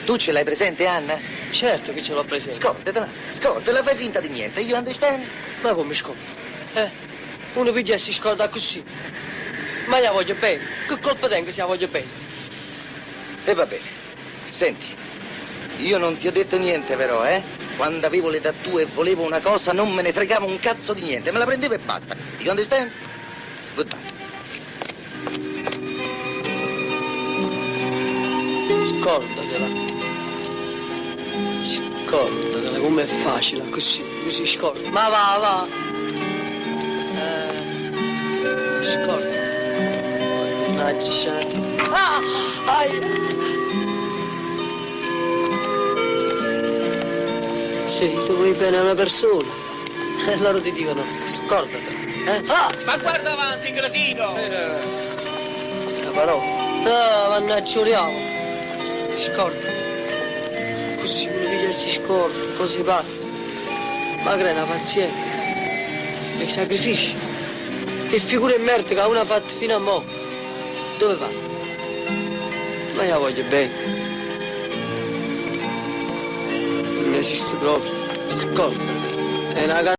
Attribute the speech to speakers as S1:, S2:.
S1: Tu ce l'hai presente, Anna?
S2: Certo che ce l'ho presente.
S1: Scordatela, scordatela, fai finta di niente. You understand?
S2: Ma come scordo? Eh? Uno piglia e si scorda così. Ma io la voglio bene. Che colpa tengo se la voglio bene?
S1: E va bene. Senti, io non ti ho detto niente però, eh? Quando avevo l'età tua e volevo una cosa non me ne fregava un cazzo di niente, me la prendevo e basta. You understand? Goodbye.
S2: Scordatela. Scordatela, com'è facile, così, così scorda. Ma va, va. Eh, scorda. Mannaggia. Ah! Ai! Se tu vuoi bene a una persona, e loro ti dicono, scordatela. Eh? Ah!
S3: Ma guarda avanti, cretino!
S2: La parola. Ah, mannaggia, uriamo. Scorda. Così uno piglia e si scorda, così pazzi. Ma crea una pazienza. E sacrifici. Che figura e merda che uno ha fatto fino a mo'. Dove va? Ma io la voglio bene. Non esiste proprio. Scorda. È una.